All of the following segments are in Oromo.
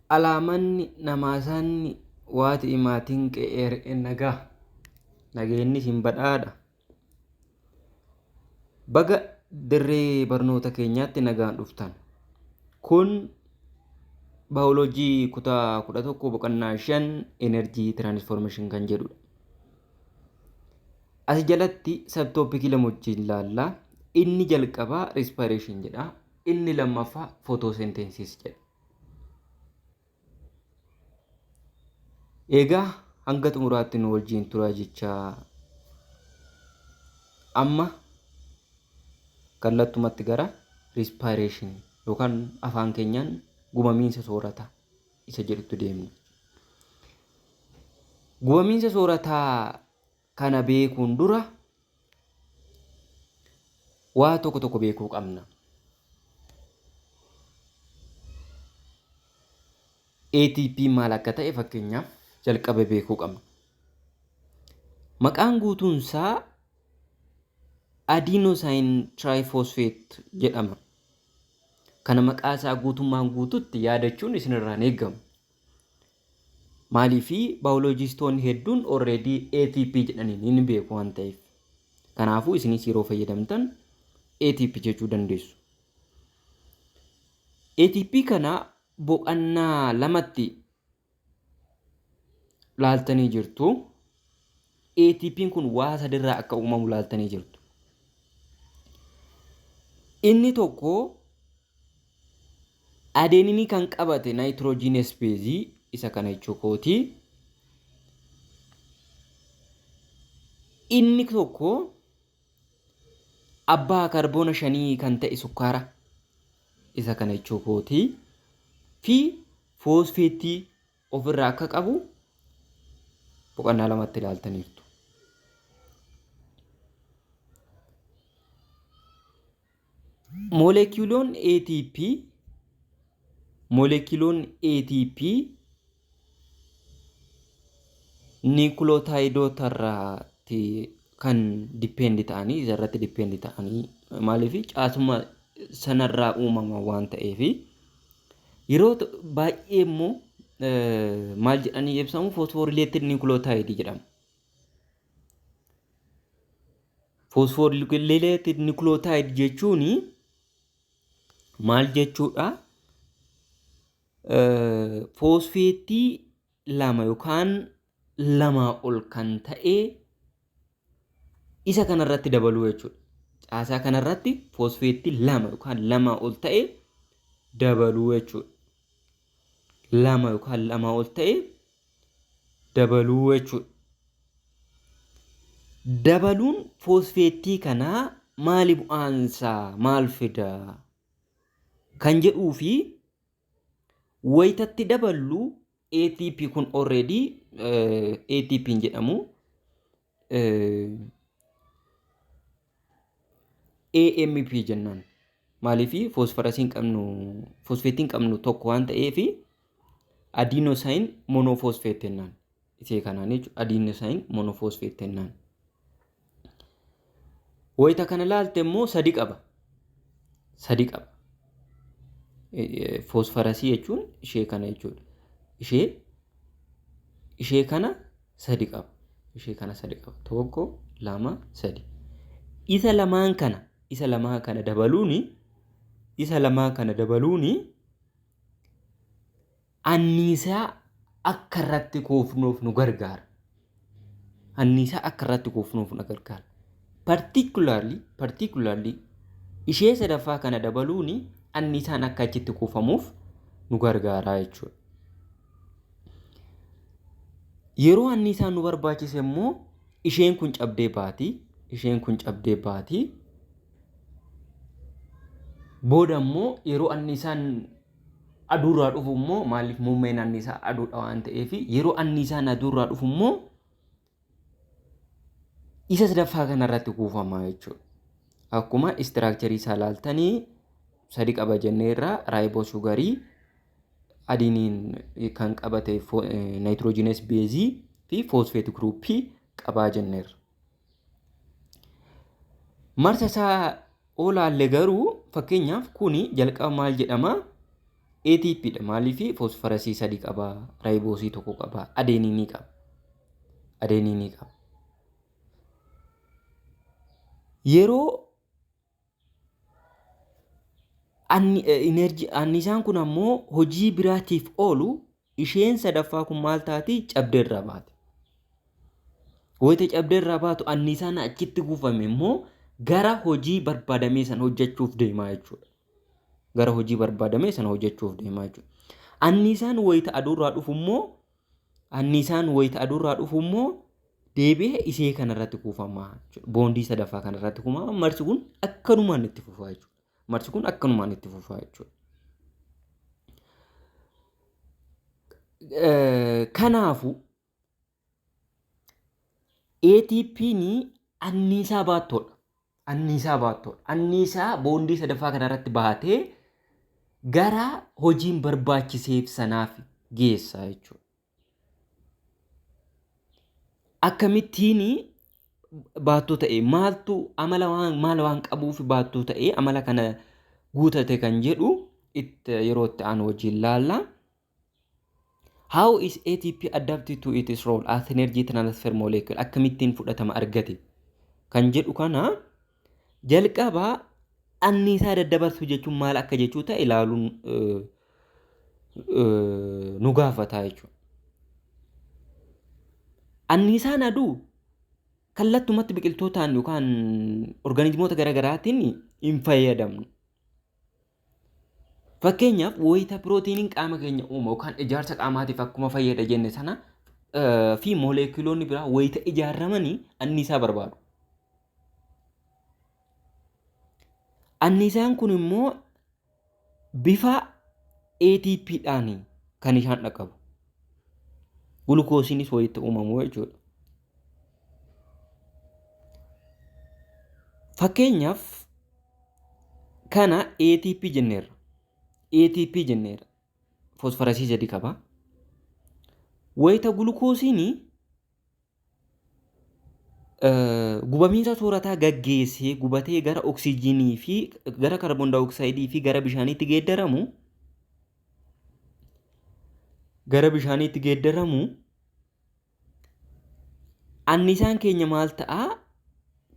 Alaamanni namaasaanni waati imaatiin qe'ee nagaa nageenyi isin badhaadha. Baga dirree barnoota keenyaatti nagaan dhuftan. Kun baayoloojii kutaa 11 boqonnaa 5 energy transformation kan jedhudha. As jalatti sabtoopikii lama wajjin ilaalla. Inni jalqabaa respiration jedha. Inni lammaffaa photosynthesis jedha. Egaa hanga xumuraatti nu wajjin turaa jecha amma kallattumatti gara respiration yookaan afaan keenyaan gumamiinsa soorataa isa jedhutti deemna. Gumamiinsa soorataa kana beekuun dura waa tokko tokko beekuu qabna. ATP maal akka ta'e fakkeenyaaf jalqaba beekuu qabna. Maqaan guutuun isaa adenosine triphosphate jedhama. Kana maqaa isaa guutummaan guututti yaadachuun isinirraa hin eegamu. Maaliif baayoloojistoonni hedduun already ATP jedhaniin hin beeku waan ta'eef. Kanaafuu isinis yeroo fayyadamtan ATP jechuu dandeessu. ATP kana boqannaa lamatti laaltanii jirtu. ATP'n kun waa sadirraa akka uumamu laaltanii jirtu. Inni tokko adeeninii kan qabate naayitiroojiinees beezii isa kana jechuu kooti. Inni tokko abbaa kaarboona shanii kan ta'e sukkaara isa kana jechuu kooti. Fi foosfeettii ofirraa akka qabu boqonnaa lamatti ilaaltaniirtu. Moolekiyuloonni ATP Moolekiyuloonni ATP niikulootaayidota irraatti kan dippeendi ta'anii isa irratti dippeendi ta'anii maaliif caasuma sanarraa uumama waan ta'eef yeroo baay'ee immoo maal jedhanii ibsamu foosfoorileetid niikulootaayidii jedhama. Phosphorylated nucleotide jechuun maal jechuudha? Foosfeettii lama yookaan lamaa ol kan ta'e isa kanarratti dabaluu jechuudha. Caasaa kanarratti foosfeettii lama yookaan lamaa ol ta'e dabaluu jechuudha. Lama yookaan lamaa ol ta'e dabaluu jechuudha. Dabaluun foosfeettii kanaa maali bu'aansaa maal fida kan jedhuu fi wayitatti daballu ATP kun already ATP jedhamu AMP jennaan. Maaliif foosfarasiin qabnu foosfeetiin qabnu tokko waan ta'eef adenosine monophosphate jennaan. Isee kanaan jechuudha adenosine monophosphate jennaan. Wayita kana laalte immoo sadi qaba. Sadi qaba. Foosfarasii jechuun ishee kana jechuudha. Ishee ishee kana sadi qaba. Ishee kana sadi qaba. Tokko, lama, sadi. Isa lamaan kana isa lamaan kana dabaluuni isa lamaan kana dabaluuni anniisaa akka irratti kuufnuuf nu gargaara. Anniisaa akka irratti kuufnuuf nu gargaara. Particularly ishee sadaffaa kana dabaluuni anniisaan akka achitti kuufamuuf nu gargaara jechuudha. Yeroo anniisaan nu barbaachise immoo isheen kun cabdee baati. Isheen kun cabdee baati. Booda immoo yeroo anniisaan aduurraa dhufu immoo maaliif muummeen anniisaa aduudha waan ta'eef yeroo anniisaan aduurraa dhufu immoo isa sadaffaa kanarratti kuufama jechuudha. Akkuma istiraakcharii isaa ilaaltanii sadi qaba jenneerra raayiboo shugarii adiiniin kan qabate naayitiroojinees beezii fi foosfeet giruuppii qabaa jenneerra. Marsa isaa olaalle garuu fakkeenyaaf kuni jalqaba maal jedhama? ATP dha. Maaliif foosfarasii sadi qaba, raayiboosii tokko qaba, adeeniinii qaba. Adeeniinii qaba. Yeroo anniisaan kun ammoo hojii biraatiif oolu isheen sadaffaa kun maal taati? Cabdee irraa baate. Wayita cabdee irraa baatu anniisaan achitti kuufame immoo gara hojii barbaadamee sana hojjechuuf deemaa jechuudha. Gara hojii barbaadamee sana hojjechuuf deemaa jechuudha. Anniisaan wayita aduurraa dhufu immoo anniisaan wayita aduurraa dhufu immoo deebi'ee isee kanarratti kuufama jechuudha. Boondii sadaffaa kanarratti kuufama. Marsi kun akkanumaan itti fufaa jechuudha. Marsi kun akkanumaan itti fufaa jechuudha. Kanaafuu ATP'n anniisaa baattoodha. Anniisaa baattoodha. Anniisaa boondii sadaffaa kanarratti baatee gara hojiin barbaachiseef sanaaf geessa jechuudha. Akkamittiin baattuu ta'e maaltu amala waan maal waan qabuuf baattuu ta'e amala kana guutate kan jedhu itti yeroo itti aanu wajjin laalla. How is ATP adapted to its role as energy transfer molecule? Akkamittiin fudhatama argate kan jedhu kana jalqaba anniisaa daddabarsuu jechuun maal akka jechuu ta'e ilaaluun nu gaafata jechuudha. Anniisaan aduu kallattumatti biqiltootaan yookaan orgaanizimoota garaagaraatiin hin fayyadamnu. Fakkeenyaaf wayita pirootiiniin qaama keenya uuma yookaan ijaarsa qaamaatiif akkuma fayyada jenne sana fi mooleekiloonni biraa wayita ijaaramanii anniisaa barbaadu. Anniisaan kun immoo bifa ATP dhaan kan isaan dhaqqabu. Gulukoosiinis wayita uumamu jechuudha. Fakkeenyaaf kana ATP jenneerra. ATP jenneerra. Foosfarasii sadi qaba. Wayita gulukoosiin gubamiinsa soorataa gaggeessee gubatee gara oksijiinii fi gara kaarboon daayooksaayidii fi gara bishaaniitti geeddaramu gara bishaaniitti geeddaramu annisaan keenya maal ta'a?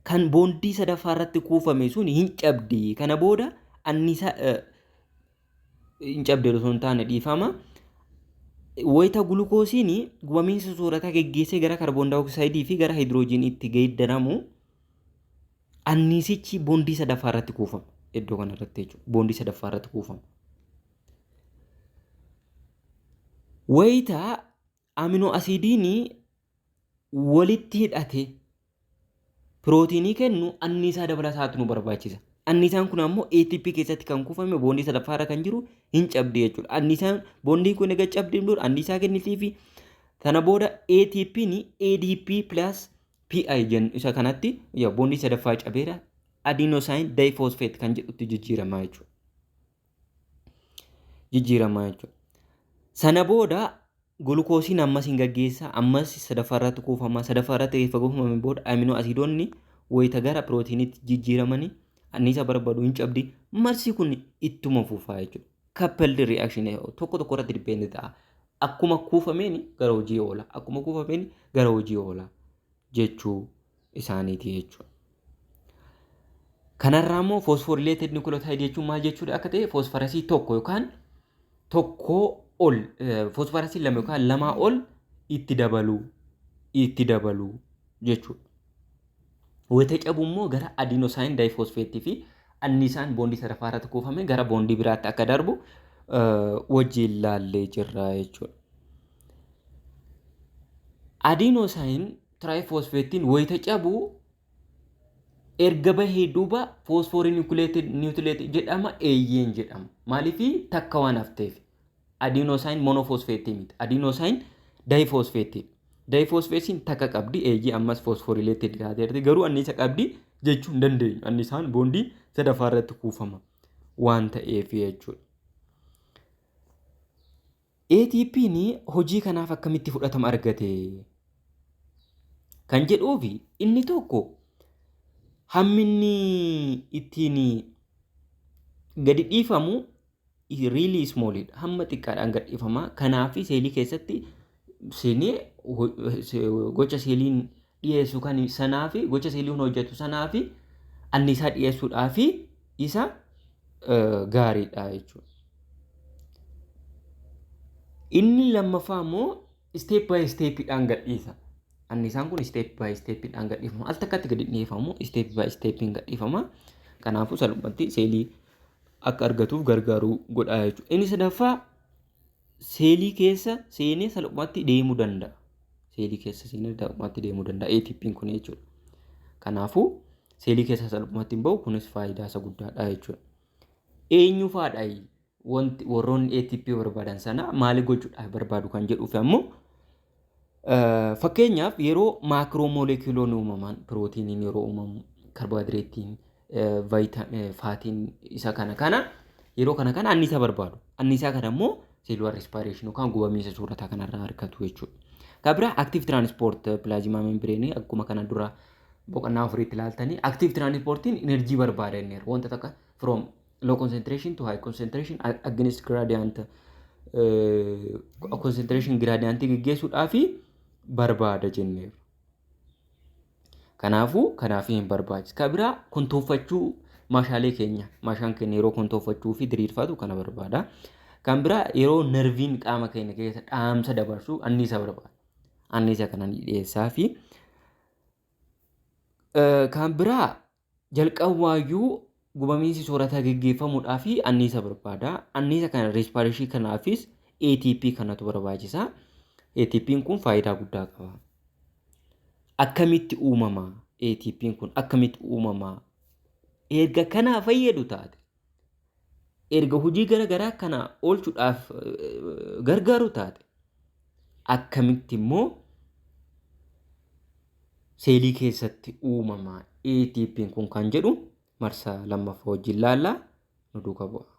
Kan boondii sadaffaa irratti kuufame sun hin cabdi. Kana booda annisaa hin cabde osoo hin taane dhiifama. Wayita gulukoosiin gubamiinsa soorataa geggeessee gara kaarboon daayooksaayidii fi gara haayidroojiiniitti geeddaramu anniisichi boondii sadaffaa irratti kuufama. Iddoo kana irratti jechuudha. Boondii sadaffaa irratti kuufama. Wayita Aminoo asiidiin walitti hidhate pirootiinii kennu anniisaa dabalataatu nu barbaachisa. Anniisaan kun ammoo ATP keessatti kan kuufame boondii sadaffaa irra kan jiru hin cabdi jechuudha. Anniisaan boondiin kun egaa cabdeen dura anniisaa kennitii fi sana booda ATP'n ADP plus PI jennu isa kanatti boondii sadaffaa cabeera adenosine diphosphate kan jedhutti jijjiirama jechuudha. Jijjiirama jechuudha. Sana booda gulukoosiin ammas hin gaggeessa, ammas sadaffaa irratti kuufama, sadaffaa irratti eega kuufamame booda aminoo asiidonni wayita gara pirootiiniitti jijjiiramanii anniisaa barbaadu hin cabdi. Marsi kun ittuma fufaa jechuudha. Coupled reaction tokko tokko irratti depend ta'a. Akkuma kuufameen gara hojii oola. Akkuma kuufameen gara hojii oola jechuu isaaniiti jechuudha. Kanarraa immoo phosphorylate nucleotide jechuun maal jechuudha akka ta'e foosfarasii tokko yookaan tokkoo ol foosfarasii lama yookaan lamaa ol itti dabaluu itti dabaluu jechuudha. Wayita cabu immoo gara adenosine diphosphate fi anniisaan boondii sadaffaa irratti kuufame gara boondii biraatti akka darbu wajjin laallee jirra jechuudha. Adenosine triphosphate wayita cabu erga bahee duuba foosfoorinukileetii jedhama eeyyeen jedhama. Maaliif takka waan hafteef. Adenosine monophosphate miti. Adenosine diphosphate. Diphosphate takka qabdi eeyyee ammas foosfoorileetii taateerti garuu anniisa qabdi jechuu hin dandeenyu. Anniisaan boondii sadaffaa irratti kuufama waan ta'eef jechuudha. ATP'n hojii kanaaf akkamitti fudhatama argate kan jedhuufi inni tokko hammi inni ittiin gadi dhiifamu Really smallidha. Hamma xiqqaadhaan gadhiifama. Kanaaf seelii keessatti seenee gocha seeliin dhiyeessu kan sanaa fi gocha seeliin hojjetu sanaa fi anniisaa dhiyeessuudhaa fi isa gaariidha jechuudha. Inni lammaffaa immoo step by stepidhaan gadhiisa. Anniisaan kun step by stepidhaan gadhiifama. Al takkatti gadi dhiifamu, step by stepiin gadhiifama. Kanaafuu salphumatti seelii akka argatuuf gargaaruu godha jechuudha. Inni sadaffaa seelii keessa seenee salphumatti deemuu danda'a. Seelii keessa seenee salphumatti deemuu danda'a ATP'n kun jechuudha. Kanaafuu seelii keessa salphumatti hin bahu, kunis faayidaa isa guddaadha jechuudha. Eenyu faadha wanti warroonni ATP barbaadan sana maali gochuudhaaf barbaadu kan jedhuuf ammoo, fakkeenyaaf yeroo macromoleculoonni uumaman, pirootiiniin yeroo uumamu, karbohaayidireetiin, fatiin, isa kana kana yeroo kana kana anniisaa barbaadu. Anniisaa kana immoo cellular respiration yookaan gubamiinsa soorataa kanarraa argatu jechuudha. Kan biraa active transport plasma membrane, akkuma kana dura boqonnaa 4tti ilaaltanii, active transportiin energy barbaada inni wanta takka from low concentration to high concentration against gradient, concentration gradient geggeessuudhaaf barbaada jenneerra. Kanaafuu kanaaf hin barbaachisu. Kan biraa kontoonfachuu maashaalee keenya, maashaan keenya yeroo kontoonfachuu fi diriirfatu kana barbaada. Kan biraa yeroo nerviin qaama keenya keessa dhaamsa dabarsu anniisa barbaada. Anniisa kana ni dhiyeessaa fi kan biraa jalqabaayyuu gubamiinsi soorataa geggeeffamuudhaa fi anniisa barbaada. Anniisa kana respiration kanaafis ATP kanatu barbaachisa. ATP'n kun faayidaa guddaa qaba. Akkamitti uumama? ATP'n kun akkamitti uumama? Erga kanaa fayyadu taate, erga hojii gara garaa kana oolchuudhaaf gargaaru taate, akkamitti immoo seelii keessatti uumama ATP'n kun kan jedhu marsaa lammaffaa wajjin laallaa, nu duukaa bu'a.